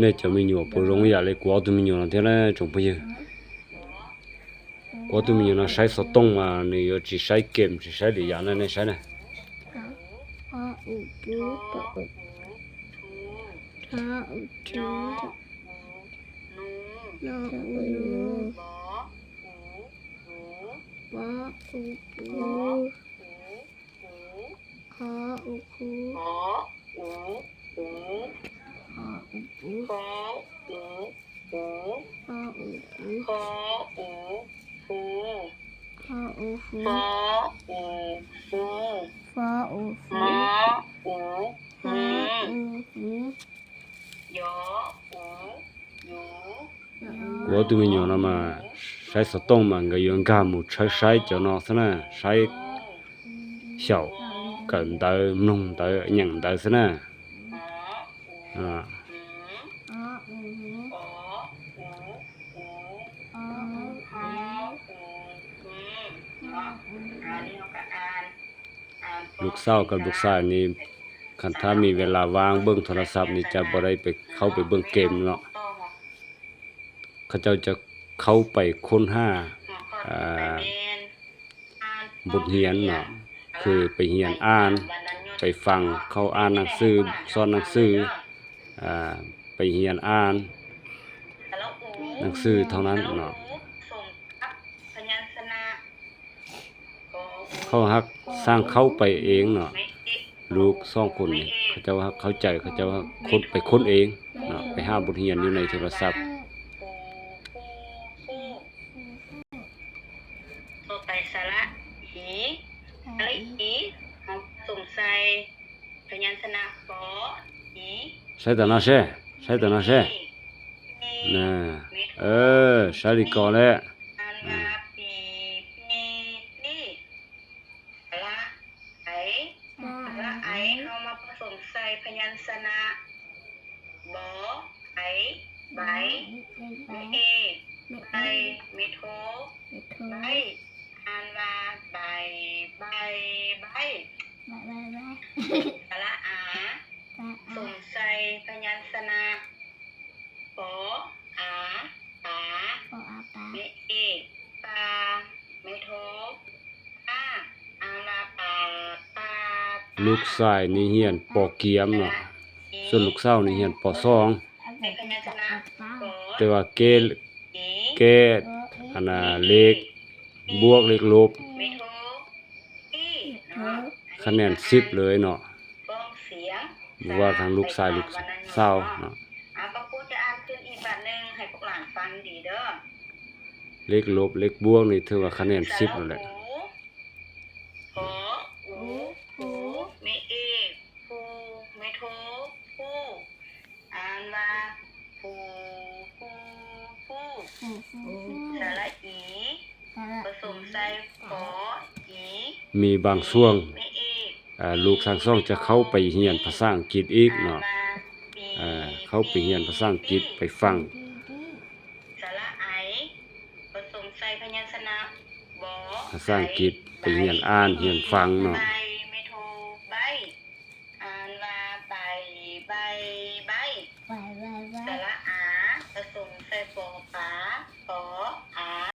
Nê, chó mì nhổ pô rông yả lê, kuâ tui mì nhổ nó thế này, chồng pô yư. Kuâ tui mì nhổ nó, sai sổ tông mà, nê, yó chỉ sai kem, chỉ sai để yả này, nê, sai này. Khó, u, khú. Khó, u, khú. Khó, u, khú. Khó, u, khú. Khó, u, khú. Khó, u, khú. Khó, u, khú. Khó, u, khú. Khó, u, khú. Khó, u, khú. Khó, u, khú. Khó, u, khú. Yó, u, yú. Yó, u. Kuâ tui mì nhổ nó mà sai sổ tông mà người yó gà mù sai sai chó nó xí nè, sai Xiao, cẩn tớ, mlung tớ, nhẳng tớ xí nè. À.ลูກສາວກັບລູກຊາຍນີ້ ຄັນຖ້າມີເວລາວ່າງເບິ່ງໂທລະສັບນີ້ ຈະບໍ່ໄດ້ໄປ ເຂົ້າໄປເບິ່ງເກມເນາະ. ເຂົາເຈົ້າຈະເຂົ້າໄປຄົ້ນຫາ ອ່າ ບົດຮຽນເນາະ ຄືໄປຮຽນອ່ານ ໄປຟັງເຂົາອ່ານໜັງສື ສອນໜັງສື ອ່າ ໄປຮຽນອ່ານໜັງສືເທົ່ານັ້ນເນາະ. ເຂົາຫາກຊ່າງເຂົ້າໄປເອງເນາະ ລູກສອງຄົນນີ້ ເຂົາເຈົ້າຫາກເຂົ້າໃຈ ເຂົາເຈົ້າຫາກຄົ້ນ ໄປຄົ້ນເອງເນາະ ໄປຫາບົດຮຽນຢູ່ໃນໂທລະສັບ. ຕໍ່ໄປ ສະຫຼະອີ ສະຫຼະອີ ເຮົາປະສົມໃສ່ພະຍັນຊະນະ ປໍ ອີ ໃສ່ຕາໜ້າແຊ ໃສ່ຕາໜ້າແຊ ນະ ເອີ ສາລີກໍແຫຼະ ອ່ານວ່າ ປີ ປີ ປີ. ສະຫຼະໄອ ສະຫຼະໄອ ເຮົາມາປະສົມໃສ່ພະຍັນຊະນະ ບໍ ໄອ ໄບ ເມ ເອ ໄບ ເມໂທ ໄບ ອ່ານວ່າ ໄບ ໄບ ໄບ. ສະຫຼະອາ ສົມໃສ່ພະຍັນຊະນະ ປໍ ອາ ປາ ເມ ເອ ປາ ເມໂທ ປາ ອ່ານວ່າ ປາ ປາ ປາ. ລູກຊາຍນີ້ຮຽນ ປໍ ກຽມເນາະ ສ່ວນລູກສາວນີ້ຮຽນ ປໍ ສອງ ແຕ່ວ່າເກ ເກ ອັນນ່າ ເລກບວກເລກລົບ ຄະແນນສິບເລີຍເນາະ ບໍ່ວ່າທັງລູກຊາຍລູກສາວເນາະ. ເອົາ ປ້າປູຈະອ່ານຄືນອີກບາດໜຶ່ງໃຫ້ພວກຫຼານຟັງດີເດີ. ເລກລົບເລກບວກນີ້ຖືວ່າຄະແນນສິບແລ້ວແຫຼະ. ສະຫຼະອູ ພໍ ອູ ພູ ເມເອກ ພູ ເມໂທ ພູ ອ່ານວ່າ ພູ ພູ ພູ. ສະຫຼະອີ ປະສົມໃສ່ ພໍ ອີ ມີບາງຊ່ວງ ເມເອກ ອ່າ ລູກທັງສອງຈະເຂົ້າໄປຮຽນພາສາອັງກິດອີກເນາະ ອ່າ ເຂົ້າໄປຮຽນພາສາອັງກິດ ໄປຟັງ ສະຫຼະໄອ ປະສົມໃສ່ພະຍັນຊະນະ ບໍ ພາສາອັງກິດ ໄປຮຽນອ່ານ ຮຽນຟັງເນາະ.